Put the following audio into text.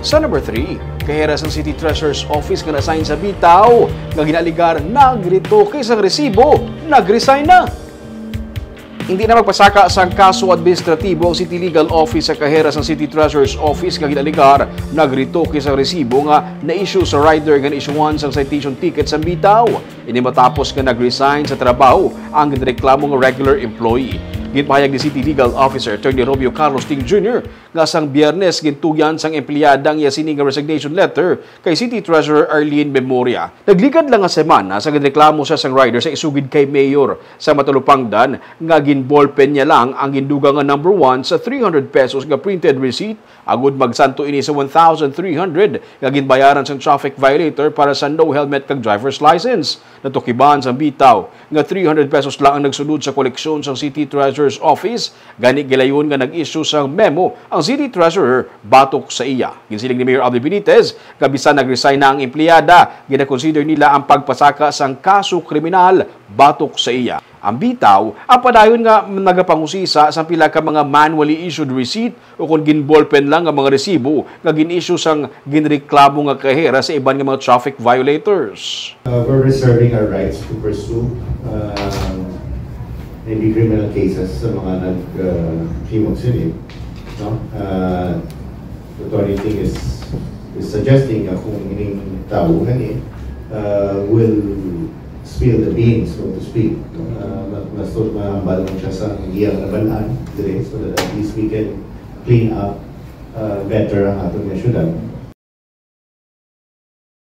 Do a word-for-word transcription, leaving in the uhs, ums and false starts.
Sa number three, kahera sang City Treasurer's Office nga na-assign sa Bitaw nga ginaalegar nagretoke sang resibo, nag-resign na. Hindi na magpasaka sang kaso administratibo ang City Legal Office sa kahera sang City Treasurer's Office nga ginaalegar nagretoke sang resibo nga na-issue sa rider nga na-issuehan sang citation ticket sa Bitaw. Ini matapos nga nag-resign sa trabaho ang ginreklamo nga regular employee. Ginpahayag ni City Legal Officer Attorney Romeo Carlos Ting Junior nga sang Biyernes gintuyan sang empleyada ang iya sini nga resignation letter kay City Treasurer Arlene Memoria. Nagligad lang nga semana sa ginreklamo siya sang rider sa isugid kay Mayor sa Matalupangdan nga ginballpen niya lang ang gindugang nga number one sa three hundred pesos nga printed receipt agud magsanto ini sa one thousand three hundred nga ginbayaran sang traffic violator para sa no helmet kag driver's license. Natukiban sang Bitaw nga three hundred pesos lang ang nagsulod sa koleksyon sang City Treasurer's Office, gani gilayon nga nag-issue sang memo ang City Treasurer batok sa iya. Ginsiling ni Mayor Abdi Benitez nga bisan nag-resign na ang empleyada, ginakonsider nila ang pagpasaka sang kaso kriminal batok sa iya. Ang Bitaw ang padayon nga nagapangusisa sang pila ka mga manually issued receipt o kon ginballpen lang nga mga resibo nga gin-issue sang ginreklamo nga kahera sa iban nga mga traffic violators. Uh, we're reserving our rights to pursue um, maybe criminal cases sa mga nag-himog sini. No? Uh, the only thing is, is suggesting nga kung ining tao gani uh, will spill the beans, so to speak. No? Uh, mas mahambal man siya sa iyang nabalaan dire so that at least we can clean up uh, better ang aton nga syudad.